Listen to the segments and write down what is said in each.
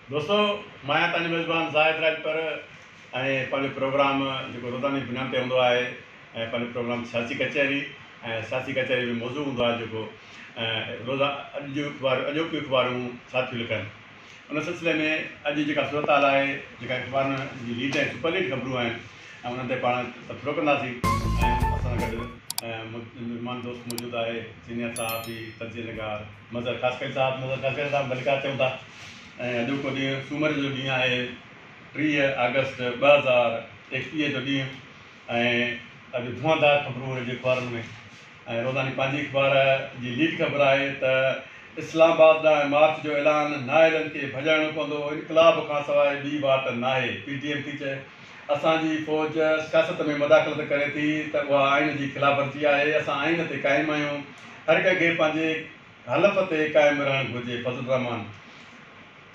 دوستو مان آهيان توهان جو ميزبان زاهد راڄپر ۽ پنهنجو پروگرام جيڪو روزاني بنياد تي هوندو آهي ۽ پنهنجو پروگرام سياسي ڪچهري ۽ سياسي ڪچهري ۾ موضوع هوندو آهي جيڪو روزا اڄ جون اخبارون اڄوڪيون اخبارون ڇا ٿيون لکن ان سلسلي ۾ اڄ جيڪا صورتحال آهي جيڪا اخبارن جي ليڊ ۽ سپر ليڊ خبرون آهن ۽ انهن تي پاڻ تبصرو ڪنداسين ۽ اسان سان گڏ مهمان دوست موجود آهي سينيئر صحافي تجزيي نگار مظهر خاصخيلي صاحب. مظهر خاصخيلي صاحب ڀليڪار چئون ٿا ۽ اڄوڪو ڏينهن سومر جو ڏينهن آهي 30 آگسٽ 2021 جو ڏينهن ۽ اڄ ڌوئاندار خبرون رهجي اخبارن ۾ ۽ روزاني پنهنجي اخبار جي ليڊ خبر آهي ته اسلام آباد ڏانهن مارچ جو اعلان، نااهلن کي ڀڄائڻو پوندو، انقلاب کانسواء ٻي واٽ ناهي، پي ڊي ايم ٿي چئي اسان جي فوج سياست ۾ مداخلت ڪري ٿي ته اها آئين جي خلاف ورزي آهي، اسان آئين تي قائم آهيون، هر ڪنهن کي پنهنجي حلف تي قائم رهڻ گهرجي، فضل الرحمان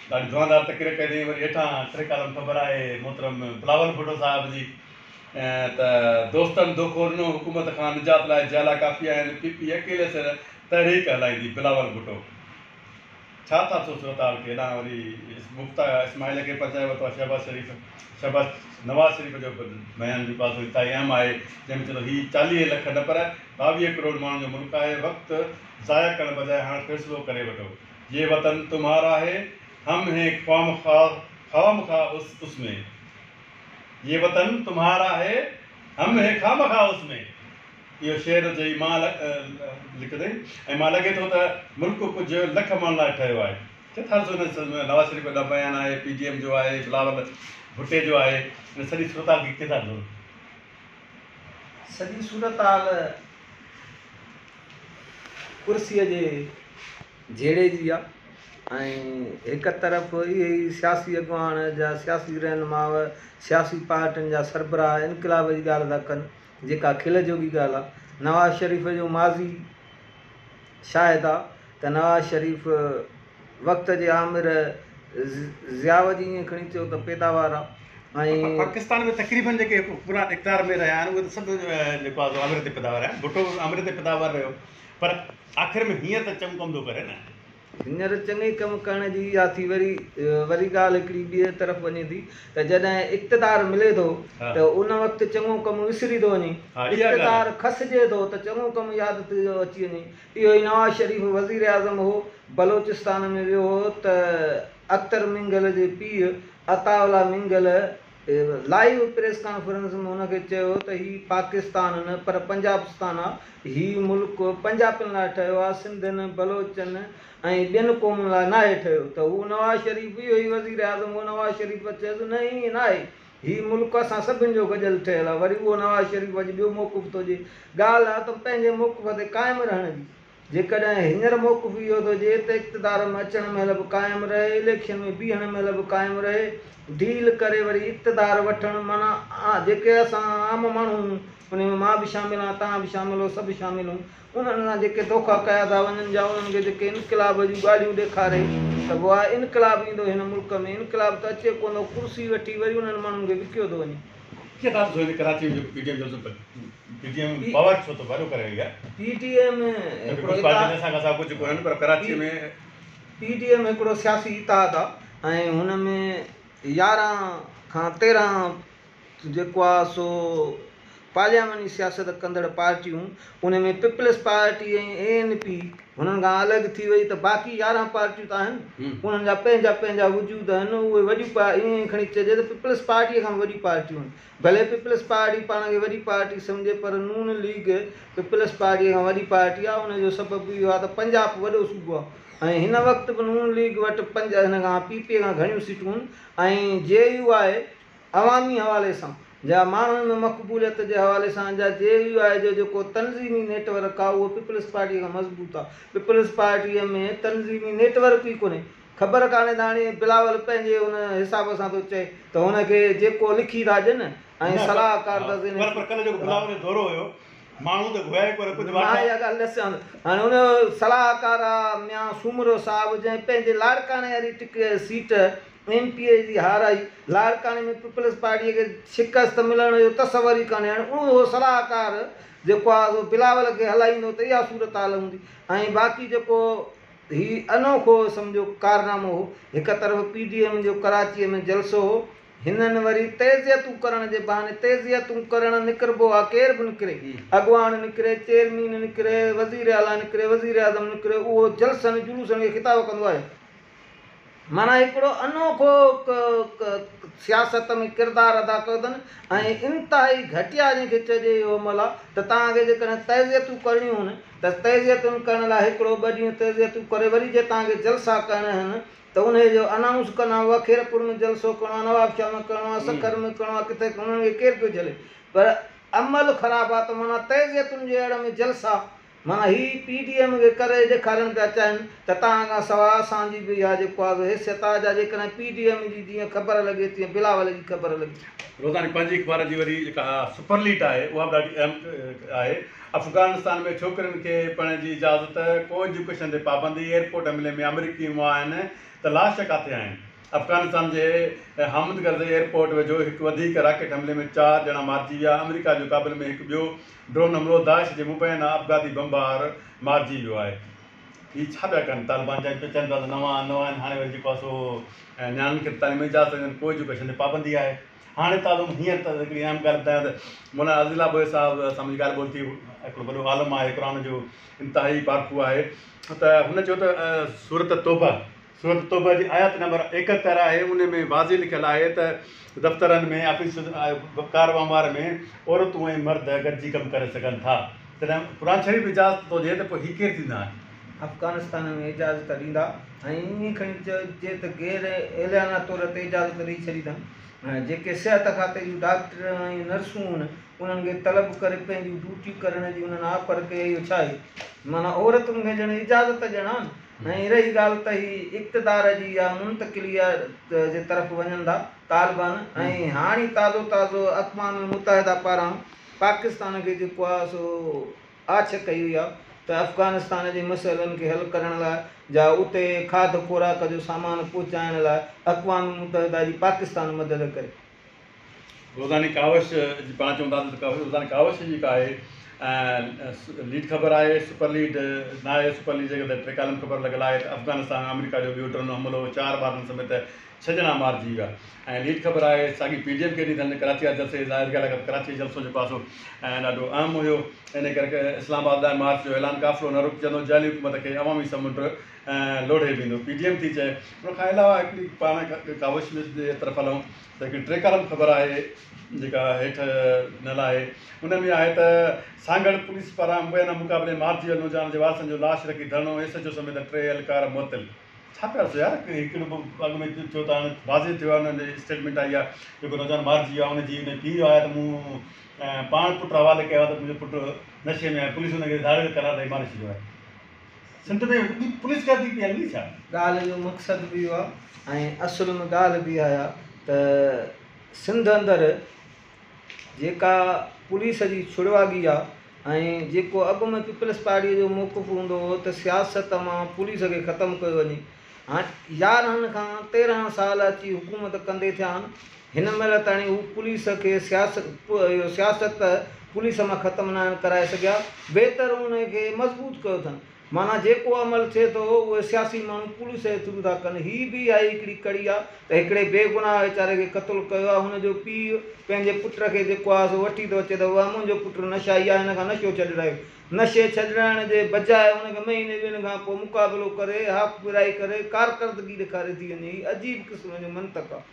ڏاڍي ڌوئاندار تقرير ڪئي اٿئي، وري هيٺان ٽي ڪالم خبر آهي محترم بلاول ڀٽو صاحب جي ته دوستن دوکو ڏنو، حڪومت کان نجات لاء جيالا ڪافي آهن، پي پي اڪيلي سر تحريڪ هلائيندي، بلاول ڀٽو. ڇا ٿا ٿو صورتحال کي هيڏانهن وري مفتاح اسماعيل کي پهچائي ورتو آهي شهباز شريف شهباز نواز شريف جو بيان جيڪو آهي سو انتهائي اهم آهي جنهن ۾ چئي ٿو هي 40 لک نه پر 22 ڪروڙ ماڻهن جو ملڪ آهي وقت ضايع ڪرڻ بجاء هاڻ فيصلو ڪري وٺو يي وطن تمهارا هي هم هين خوامخواه خوامخواه اس اس ۾ يي وطن تمهارا هي هم هين خوامخواه اس ۾ اهو شعر چئي مان لکيو اٿئي ۽ مان لڳي ٿو ته ملڪ ڪجهه لک ماڻهن لاء ٺهيو آهي. ڪٿان ڏسو هن نواز شريف جو بيان آهي، پي ڊي ايم جو آهي، بلاول ڀٽي جو آهي، ان سڄي صورتحال کي ڪٿان ڏسو. سڄي صورتحال ڪرسيء جي جهيڙي جي آ ۽ هڪ طرف اهي ئي سياسي اڳواڻ جا سياسي رهنماء سياسي پارٽين جا سربراهه انقلاب جي ڳالهه ٿا ڪن جيڪا کل جوڳي ڳالهه آ. نواز شريف جو ماضي شاهد آ ته نواز شريف وقت جي آمر ضياء جي ائين کڻي چئو ته پيداوار آ ۽. پاڪستان ۾ تقريبن جيڪي حڪمران اقتدار ۾ رهيا آهن اهي ته سڀ جيڪو آ سو آمريت جي پيداوار آهن. ڀٽو به آمريت جي پيداوار رهيو پر آخر ۾ هينئر ته چڱو ڪم ٿو ڪري نه. هينئر چڱي ڪم ڪرڻ جي اها ٿي وري وري ڳالهه هڪڙي ٻئي طرف وڃي ٿي ته جڏهن اقتدار ملي ٿو ته ان وقت چڱو ڪم وسري ٿو وڃي، اقتدار کسجي ٿو ته چڱو ڪم ياد ٿو اچي وڃي. اهو ئي نواز شريف وزيراعظم هو، بلوچستان ۾ ويو هو ته اختر مينگل جي پيء Atta Ullah Mengal live press conference ۾ هن کي چيو ته هي پاڪستان نه پر پنجابستان آ، هي ملڪ پنجاپين لاء ٺهيو آ، سنڌين، بلوچن ۽ ٻين قومن لاء ناهي ٺهيو ته هو نواز شريف اهو ئي وزيراعظم هو، نواز شريف چيس نه ائين ناهي، هي ملڪ اسان سڀن جو گڏيل ٺهيل آ، وري اهو نواز شريف اڄ ٻيو موقف ٿو ڏئي، ڳالهه آ ته پنهنجي موقف تي قائم رهڻ جي. جيڪڏهن هينئر موقف اهو ٿو هجي ته اقتدار ۾ اچڻ مهل به قائم رهي، اليڪشن ۾ بيهڻ مهل به قائم رهي، ڊيل ڪري وري اقتدار وٺڻ معنيٰ جيڪي اسان عام ماڻهو هون انهي ۾ مان به شامل آهيان، توهان به شامل هو، سڀ شامل هون، انهن سان جيڪي دوکا ڪيا ٿا وڃن يا انهن کي جيڪي انقلاب جون ڳالهيون ڏيکاري ته پوء انقلاب ايندو هن ملڪ ۾، انقلاب ته اچي ڪونه ٿو، ڪرسي وٺي وري انهن ماڻهن کي وڪيو ٿو وڃي. ڪيئن ٿا ڏسو هن ڪراچي ۾ جيڪو پي ٽي ايم جلسو پي ٽي ايم پاور ڇو ٿو وڏو ڪري وئي آهي. پي ٽي ايم هڪڙو پيپلز پارٽي ۾ اسان کان سواء ڪجهه ڪونهن پر ڪراچي ۾. پي ٽي ايم هڪڙو سياسي اتحاد آهي ۽ هن ۾ 11 کان 13 جيڪو آهي سو پارلياماني سياست ڪندڙ پارٽيون ان ۾ پيپلز پارٽي ۽ اي اين پي هنن کان الڳ ٿي وئي ته باقي 11 پارٽيون ته آهن انهن جا پنهنجا پنهنجا وجود آهن اهي وڏيون پا ائين کڻي چئجي ته پيپلز پارٽيء کان به وڏيون پارٽيون آهن ڀلي پيپلز پارٽي پاڻ کي وڏي پارٽي سمجهي پر نون ليگ پيپلز پارٽيء کان وڏي پارٽي آهي ان جو سبب اهو آهي ته پنجاب وڏو صوبو آهي ۽ هن وقت به نون ليگ وٽ پنج هن کان پي پي کان گهڻيون سيٽون آهن ۽ جي يو آء عوامي حوالي سان جا ماڻهن ۾ مقبوليت جي حوالي سان جا جي يو آء جو جيڪو تنظيمي نيٽ ورڪ آ اهو پيپلز پارٽيء کان مضبوط آ. پيپلز پارٽيء ۾ تنظيمي نيٽ ورڪ ئي ڪونهي. خبر ڪانهي ته هاڻي بلاول پنهنجي ان حساب سان ٿو چئي ته هن کي جيڪو لکي ٿا ڏين ۽ صلاحڪار ٿا ڏين. پر ڪلهه جيڪو بلاول جو دورو هيو ماڻهو ته گهيا ئي ڪونه ڪجهه مان واٺا. اها ڳالهه ڏسان ٿو. هاڻي ان جو صلاحڪار آ ميان سومرو صاحب جنهن پنهنجي لاڙڪاڻي واري ٽڪ سيٽ ايم پي اي جي هارائي لاڙڪاڻي ۾ پيپلز پارٽيء کي شڪست ملڻ جو تصور ئي ڪانهي. هاڻي اهو صلاحڪار جيڪو آهي سو بلاول کي هلائيندو ته اها صورتحال هوندي ۽ باقي جيڪو هي انوکو سمجهو ڪارنامو هو. هڪ طرف پي ڊي ايم جو ڪراچيء ۾ جلسو هو، هنن وري تعزيتون ڪرڻ جي بهاني تعزيتون ڪرڻ نڪربو آ ڪير به نڪري، اڳواڻ نڪري، چيئرمين نڪري، وزير اعليٰ نڪري، وزيراعظم نڪري اهو جلسن جلوسن کي خطاب ڪندو آهي. معنيٰ هڪڙو انوکو سياست ۾ ڪردار ادا ڪيو اٿن ۽ انتهائي گهٽيا جنهن کي چئجي اهو عمل آهي ته توهان کي جيڪڏهن تعزيتون ڪرڻيون هن ته تعزيتن ڪرڻ لاء هڪڙو ٻه ڏينهن تعزيتون ڪري وري جي توهان کي جلسا ڪرڻا آهن ته انهي جو انائونس ڪندا هئا خيرپور ۾ جلسو ڪرڻو آهي نوابشاهه ۾ ڪرڻو آهي سکر ۾ ڪرڻو آهي ڪٿي انهن کي ڪير پيو جهلي پر عمل خراب آهي ته معنيٰ تعزيتن جي آڙ ۾ جلسا معنيٰ هي پي ڊي ايم کي ڪري ڏيکارڻ پيا چاهين ته توهان کان سواء اسان جي به اها جيڪو آهي سو حيثيت آهي جا جيڪڏهن پي ڊي ايم جي جيئن خبر لڳي تيئن بلاول جي خبر لڳي. روزاني پنهنجي اخبار جي وري جيڪا سپر ليڊ آهي اها به ڏاڍي اهم آهي. افغانستان ۾ ڇوڪرين کي پڙهڻ جي اجازت، ڪو ايجوڪيشن تي پابندي، ايئرپورٽ حملي ۾ آمريڪي مئا آهن ته لاش ڪاٿي آهن؟ افغانستان جي حامد ڪرزئي ايئرپورٽ ويجهو هڪ وڌيڪ راڪيٽ حملي ۾ چار ڄڻا مارجي ويا، آمريڪا جو ڪابل ۾ هڪ ٻيو ڊرون حملو، داعش جي مبينا آپگهاتي بمبار مارجي ويو آهي. هي ڇا پيا ڪن طالبان چون پيا ته نوان نوان آهن هاڻي وري جيڪو آهي سو نياڻين کي به تعليم جي اجازت ڏين ڪو ايجوڪيشن تي پابندي آهي هاڻي تازو هينئر ته هڪڙي اهم ڳالهه ٻڌايان ته مولانا عزيز الله ٻوهيي صاحب سان منهنجي ڳالهه ٻولهه ٿي هڪڙو وڏو عالم آهي قرآن جو انتهائي پارکو آهي ته هن چيو ته سورت توبه سورة توبه جي آيت نمبر 71 آهي ان ۾ واضح لکيل آهي ته دفترن ۾ آفيس ڪار وهنوار ۾ عورتون ۽ مرد گڏجي ڪم ڪري سگهن ٿا جڏهن قرآن شريف اجازت ٿو ڏئي ته پوء هي ڪير ٿيندا آهن. افغانستان ۾ اجازت ڏيندا ۽ ائين کڻي چئجي ته غير اعلانيه طور تي اجازت ڏئي ڇڏي اٿن جيڪي صحت کاتي جون ڊاڪٽر ۽ نرسون آهن انهن کي طلب ڪري پنهنجون ڊيوٽيون ڪرڻ جي انهن آفر ڪئي اهو ڇا آهي معنيٰ عورتن کي ڄڻ اجازت ڏيڻ آهي نه ۽ رهي ڳالهه ته هي اقتدار جي يا منتقليء جي طرف وڃن ٿا طالبان ۽ هاڻي تازو تازو اقوام متحده پاران پاڪستان کي جيڪو آهي سو آڇ ڪئي وئي آهي ته افغانستان جي مسئلن کي حل ڪرڻ لاء جا اتي کاڌ خوراڪ جو سامان پهچائڻ لاء اقوام متحده جي پاڪستان مدد ڪري. روزاني ڪاوش جي پاڻ چون ٿا ته روزاني ڪاوش جي جيڪا آهي ليڊ خبر آهي سپر ليڊ نه آهي سپر ليڊ جي ٽي ڪالم خبر لڳل آهي ته افغانستان ۾ آمريڪا جو ٻيو ڊرون حملو چار ٻارن سميت ڇهه ڄڻا مارجي ويا ۽ ليڊ خبر آهي ساڳي پي ڊي ايم کي ڏني اٿن ڪراچي جا جلسي ظاهر ڳالهه آهي ڪراچي جو جلسو جيڪو آهي سو ڏاڍو اهم هيو ان ڪري اسلام آباد ڏانهن مارچ جو اعلان قافلو نه رڪجندو جعلي حڪومت کي عوامي سمنڊ لوڙهي ويندو پي ڊي ايم ٿي چئي ان کان علاوه هڪڙي پاڻ ڪاوش جي طرف هلون ته هڪڙي ٽي ڪالم خبر آهي جيڪا هيٺ ڏنل آهي ان ۾ آهي ته سانگهڙ پوليس پاران مبينا مقابلي مارجي ويل نوجوان جي وارثن جو لاش رکي ڌرڻو، ايس ايڇ او سميت ٽي اهلڪار معطل. ڇا پيا ڏسو يار هڪڙو به اڳ ۾ ٿيو ته هاڻي واضح ٿيو آهي انهن جي اسٽيٽمينٽ آئي آهي جيڪو نوجوان مارجي ويو آهي ان جي ان پيء آيا ته مون پاڻ پٽ حوالي ڪيو آهي ته منهنجو پٽ نشي ۾ آهي پوليس ان کي ڌاڙيل قرار ڏئي ماري ڇڏيو آهي. سنڌ ۾ رڳي پوليس گردي پئي هلي ڇا؟ ڳالهه جو مقصد به اهو آهي ۽ اصل ۾ ڳالهه به اها آهي ته سنڌ اندر جيڪا پوليس جي ڇڙواڳي آهي ۽ جيڪو اڳ ۾ پيپلز پارٽيء جو موقف هوندو هو ته سياست مان پوليس کي ختم ڪيو وڃي هاڻ 11 کان 13 سال اچي حڪومت ڪندي ٿيا آهن هن مهل تائين هو پوليس کي سياست اهو سياست پوليس مان ختم ناهن ڪرائي سگهيا ويتر ان کي مضبوط ڪيو اٿن معنيٰ جيڪو عمل ٿئي ٿو اهي سياسي ماڻهو پوليس جي ٿرو ٿا ڪن هي به اها ئي هڪڙي ڪڙي آهي ته هڪڙي بيگناهه ويچاري کي قتل ڪيو آهي هن جو پيء پنهنجي پٽ کي جيڪو آهي سو وٺي ٿو اچي ته بابا منهنجو پٽ نشائي آهي هن کان نشو ڇڏرايو نشي ڇڏرائڻ جي بجاء ان کي مهيني ٻن کان پوء مقابلو ڪري هاف فرائي ڪري ڪارڪردگي ڏيکاري ٿي وڃي هي عجيب قسم جو منطق آهي.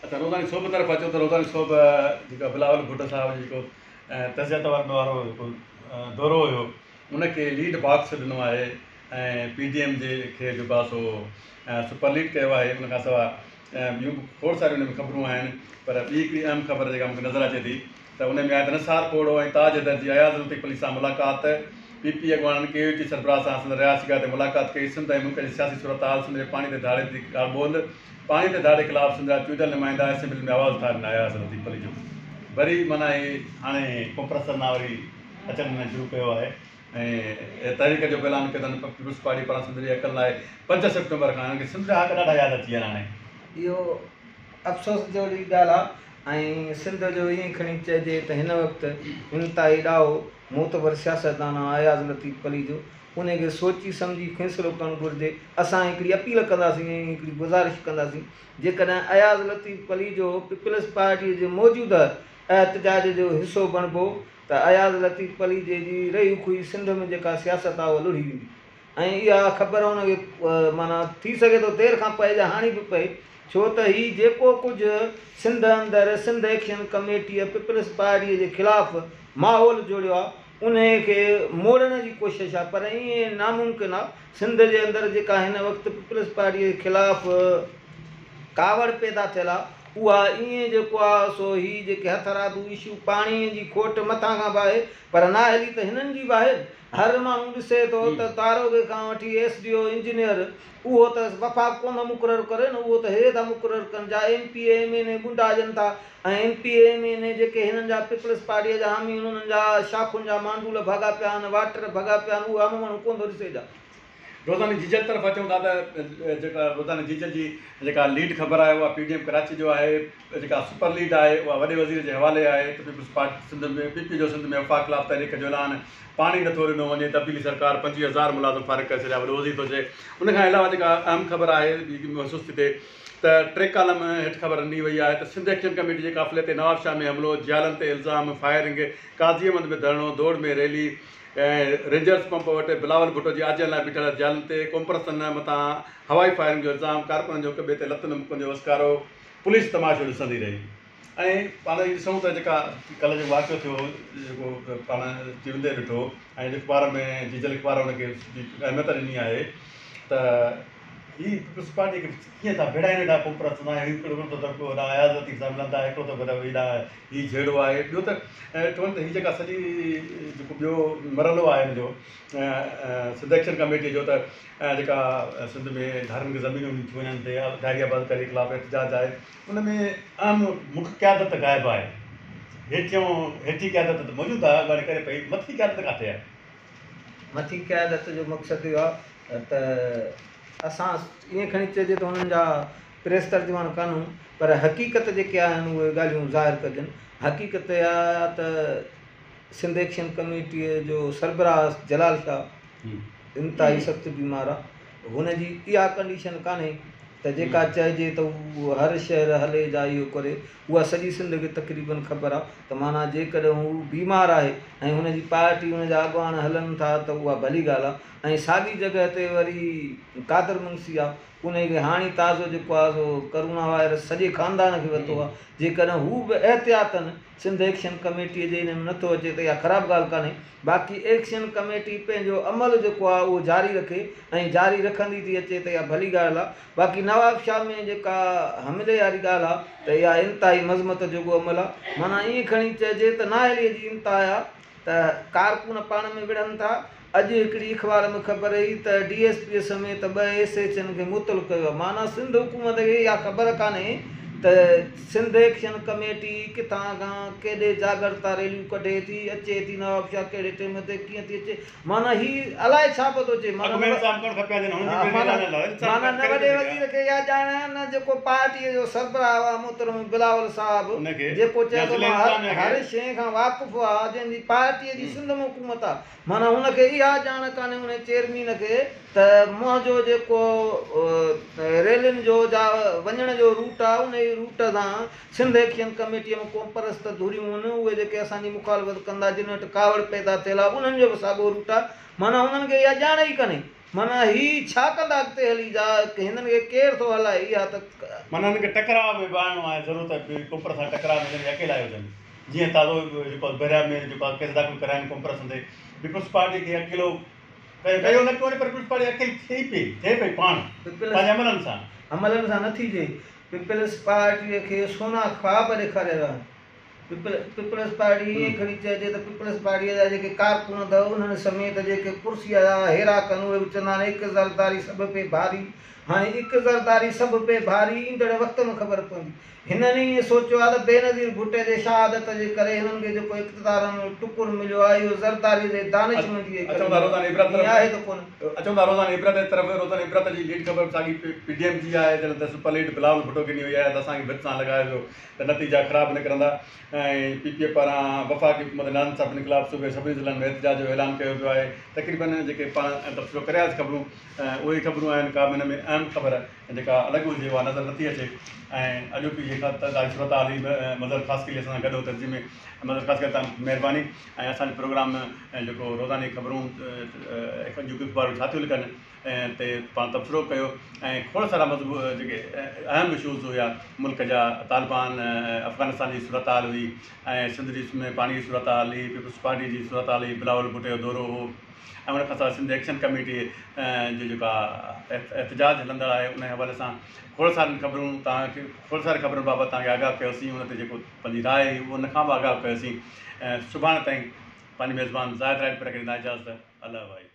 اچا روزاني سوڀ طرف اچو ته روزاني سوڀ جيڪا بلاول ڀٽو صاحب جو جيڪو تعزيت وارو جيڪو دورو هيو ان کي ليڊ باڪس ڏنو آهي ۽ پي ڊي ايم جي کي جيڪو آهي سو سپر ليڊ ڪيو آهي ان کان سواء ٻيون به کوڙ ساريون ان ۾ خبرون آهن پر ٻي هڪڙي اهم خبر جيڪا مونکي نظر اچي ٿي ته ان ۾ آهي ته نثار کوڙو ۽ تاج حيدر جي اياز لطيف پلي سان ملاقات، پي پي اڳواڻن ڪي يو ٽي سربراهه سان سندن رهائشگاهه تي ملاقات ڪئي، سنڌ ۽ ملڪ جي سياسي صورتحال، سنڌ جي پاڻي تي ڌاڙي تي ڳالهه ٻولهه، پاڻي تي ڌاڙي خلاف سنڌ جا چونڊيل نمائندا اسيمبلين ۾ آواز اٿارين، اياز لطيف پليجو وري معنيٰ هي هاڻي ڪمپريسر نا وري اچڻ هنن شروع ڪيو آهي ۽ تحريڪ جو به اعلان ڪيو اٿن، پيپلز پارٽي پاران سنڌ جي حقن لاء 5 سيپٽمبر کان هنن کي سنڌ جا حق ڏاڍا ياد اچي ويا آهن هاڻي. اهو افسوس جهڙي ڳالهه آهي ۽ سنڌ جو ائين کڻي چئجي ته هن وقت انتهائي ڏاهو معتبر سياستدان آهي اياز لطيف پليجو. ان کي سوچي سمجهي فيصلو ڪرڻ گهرجي. اسان هڪڙي اپيل ڪنداسين ۽ هڪڙي گذارش ڪنداسين، جيڪڏهن اياز لطيف پليجو پيپلز پارٽيء جي موجوده احتجاج جو حصو بڻبو ته اياز لطيف پليجي جي رهي کهي سنڌ ۾ جيڪا سياست آهي اها لڙهي ويندي ۽ اها خبر هن کي معنيٰ ٿي سگهي ٿو دير کان پئي يا هاڻي به پئي، ڇو ته هي جيڪو ڪجهه سنڌ اندر سنڌ ايڪشن ڪميٽيء پيپلز پارٽيء جي خلاف ماحول جوڙيو آهي انهيء کي موڙڻ جي ڪوشش آهي پر ائين ناممڪن آهي. سنڌ جي اندر جيڪا هن وقت پيپلز پارٽيء جي خلاف ڪاوڙ پيدا ٿيل آهي اها ائين جيڪو آهي سو هي جيڪي هٿرادو اشو پاڻيء جي کوٽ مٿان کان به آهي پر نااهلي ته هنن جي به آهي. هر ماڻهو ڏسي ٿو ته تاروگي کان وٺي ايس ڊي او انجنيئر اهو ته وفاق ڪونه مقرر ڪري نه اهو ته هي ٿا مقرر ڪن جا M P A M N A ٻنڊا ڏين ٿا ۽ M P A M N A جيڪي هنن جا پيپلز پارٽيء جا حامي آهن انهن جا شاخن جا مانڊول ڀڳا پيا آهن واٽر ڀڳا پيا آهن اهو عام ماڻهو ڪونه ٿو ڏسي جا. روزاني جيجل طرف اچون ٿا ته جيڪا روزاني جيجل جي جيڪا ليڊ خبر آهي اها پي ڊي ايم ڪراچي جو آهي جيڪا سپر ليڊ آهي اها وڏي وزير جي حوالي آهي ته peoples party Sindh ۾ P P جو سنڌ ۾ وفاق خلاف تحريڪ جو اعلان پاڻي نٿو ڏنو وڃي تبديلي سرڪار 25 هزار ملازم فارغ ڪري ڇڏيا وڏو وزير ٿو چئي ان کان علاوه جيڪا اهم خبر آهي محسوس ٿي ٿئي ته ٽي ڪالم هيٺ خبر ڏني وئي آهي ته سنڌ ايڪشن ڪميٽي جي قافلي تي نوابشاهه ۾ حملو، جيالن تي الزام، فائرنگ، قاضي احمد ۾ ڌرڻو، دوڙ ۾ ريلي ۽ رينجرز پمپ وٽ بلاول ڀٽو جي آجيان لاء بيٺل جيالن تي قومپرستن مٿان هوائي فائرنگ جو الزام، ڪارڪنن جو هڪ ٻئي تي لتن مڪن جو وسڪارو، پوليس تماشو ڏسندي رهي. ۽ پاڻ هي ڏسون ته جيڪا ڪلهه جيڪو واقعو ٿيو جيڪو پاڻ ٽي وين تي ڏٺو ۽ اخبار ۾ جيجل اخبار ان کي اهميت ڏني آهي ته هي پيپلز پارٽي کي ڪيئن ٿا ڀيڙائين ويٺا قومپرست سان هي هڪڙو ٿو طبقو هيڏانهن اياز لطيف سان ملن ٿا هڪڙو طبقو هيڏانهن هي جهيڙو آهي ٻيو ته چون ته هي جيڪا سڄي جيڪو ٻيو مرحلو آهي هن جو سنڌ ايڪشن ڪميٽي جو ته جيڪا سنڌ ۾ ڌارين کي زمينون ڏنيون ٿيون وڃن ڌاري آبادڪاري خلاف احتجاج آهي ان ۾ اهم مک قيادت غائب آهي هيٺيون هيٺين قيادت ته موجود آهي اڳواڻي ڪري پئي مٿين قيادت ڪاٿي آهي؟ مٿين قيادت جو مقصد اهو آهي ته اسان ائين کڻي چئجي ته انهن جا پريس ترجمان ڪانهون پر حقيقت جيڪي آهن اهي ڳالهيون ظاهر ڪجن. حقيقت اها آهي ته سنڌ ايڪشن ڪميٽيء جو سربراهه جلال شاهه انتهائي سخت بيمار آهي. هن جي اها ڪنڊيشن ڪانهي ته جيڪا چئجي ته هو هر شهر هلي جا اهو ڪري، اها سڄي سنڌ کي تقريبن خبر آهي ته معنيٰ جيڪڏهن هو بيمار آهي ۽ هن جي پارٽي هن جا اڳواڻ هلن ٿا ته اها ڀلي ڳالهه آهي ۽ ساڳي جڳهه تي وري قادر منگسي آهي انهي کي هاڻي تازو جيڪو آهي سو ڪرونا وائرس سڄي خاندان کي ورتو آهي جيڪڏهن هو به احتياطن سنڌ ايڪشن ڪميٽيء جي انهي ۾ نٿو اچي ته اها خراب ڳالهه ڪانهي باقي ايڪشن ڪميٽي پنهنجو عمل جيڪو آهي اهو جاري رکي ۽ جاري رکندي ٿي اچي ته اها ڀلي ڳالهه آهي باقي نوابشاهه ۾ جيڪا حملي واري ڳالهه آهي ته اها انتهائي مذمت جوڳو عمل آهي معنيٰ ائين کڻي چئجي ته نااهليء جي انتها آهي ته ڪارڪن پاڻ ۾ وڙهن ٿا. اڄ هڪڙي اخبار ۾ خبر هئي ته ڊي ايس پيء سميت ٻه ايس ايڇ اين کي معطل ڪيو آهي. معنيٰ سنڌ حڪومت کي اها خبر ڪانهي ته سنڌ ايڪشن ڪميٽي ڪٿان کان ڪيڏي جاڳرتا ريليون ڪڍي ٿي، اچي ٿي نوابشاهه ڪهڙي ٽيم تي ڪيئن ٿي اچي. معنيٰ هي الائي ڇا پيو ٿو چئي. اڳ ۾ انتظام ڪرڻ کپي ها جن هن جي به ريلي لاء انتظام معنيٰ نه ڪري وڏي ٿو وزير کي اها ڄاڻ آهي نه جيڪو پارٽيء جو سربراهه آهي محترم بلاول صاحب ان کي جيڪو يا چئي ٿو ضلعي مان انتظاميا هر کي. شيء کان واقف آهيان جنهن جي پارٽيء جي سنڌ ۾ حڪومت آهي معنيٰ هن کي اها ڄاڻ ڪانهي ان چيئرمين کي ته منهنجو جيڪو ريلين جو جا وڃڻ جو روٽ آهي انهي روٽ سان سنڌ ايڪشن ڪميٽيء ۾ قومپرست ڌريون هن اهي جيڪي اسان جي مخالفت ڪندا جن وٽ ڪاوڙ پيدا ٿيل آهي انهن جو به ساڳو روٽ آهي معنيٰ انهن کي اها ڄاڻ ئي ڪانهي معنيٰ هي ڇا ڪندا اڳتي هلي جا هنن کي ڪير ٿو هلائي اها ته. معنيٰ هنن کي ٽڪراء ۾ به آڻڻو آهي ضرور ته قومپرست سان ٽڪراء ۾ جن اڪيلا هجن جيئن تازو جيڪو آهي بحريا ۾ جيڪو آهي ڪيس داخل ڪرايا آهن قومپرستن تي پيپلز پارٽي کي اڪيلو ڪيو ڪيو نه پيو وڃي پر پيپلز پارٽي اڪيلي ٿئي پئي ٿئي پئي پاڻ پنهنجي عملن سان. عملن سان نه ٿي ٿئي پيپلز پارٽيء کي سونا خواب ڏيکاريا ويا آهن. پيپلز پارٽي ائين کڻي چئجي ته پيپلز پارٽيء جا جيڪي ڪارڪن اٿو انهن سميت جيڪي ڪرسيء جا هيرا ڪن اهي به چوندا آهن هڪ زرداري سڀ پي ڀاري. هاڻي هڪ زرداري سڀ پي ڀاري ايندڙ وقت ۾ خبر پوندي. هنن ائين سوچيو آهي ته بينظير ڀٽي جي شهادت جي ڪري هنن کي جيڪو اقتدار جو ٽڪر مليو آهي اهو زرداري جي دانشمندي جي ڪري مليو آهي. ائين آهي ته ڪونه. اچون ٿا روزاني عبرت جي طرف. روزاني عبرت جي ليڊ خبر به ساڳي پي ڊي ايم جي آهي جڏهن ته سپر ليڊ بلاول ڀٽو کي ڏني وئي آهي ته اسان کي ڀت سان لڳايو ويو ته نتيجا خراب نڪرندا ۽ پي پي اي پاران وفاقي حڪومت ناانصافين خلاف صوبي جي سڀني ضلعن ۾ احتجاج جو اعلان ڪيو ويو آهي. تقريبن جيڪي پاڻ تبصرو ڪري آياسين خبرون اهي ئي خبرون آهن ڪا به هن ۾ اهم خبر جيڪا الڳ هجي اها نظر نٿي اچي ۽ اڄوڪي جيڪا تازي صورتحال هئي مظهر خاصخيلي اسان سان گڏ هو تنظيم ۾ مظهر خاصخيلي تان مهرباني ۽ اسان جو پروگرام جيڪو روزاني خبرون اڄوڪيون اخبارون ڇا ٿيون لکن تي پاڻ تبصرو ڪيو ۽ کوڙ سارا مضمون جيڪي اهم اشوز هيا ملڪ جا طالبان افغانستان جي صورتحال هئي ۽ سنڌ جي ۾ پاڻي جي صورتحال هئي پيپلز پارٽي جي صورتحال هئي بلاول ڀٽي جو دورو هو ۽ ان کان سواء سنڌ ايڪشن ڪميٽي جو جيڪا احتجاج هلندڙ آهي ان حوالي سان کوڙ سارين خبرون توهان کي کوڙ سارين خبرن بابت توهان کي آگاهه ڪيوسين ان تي جيڪو پنهنجي راء هئي ان کان به آگاهه ڪيوسين ۽ سڀاڻي تائين پنهنجي ميزبان زاهد راڄپر کي ڏيندا اجازت الله ڀائي.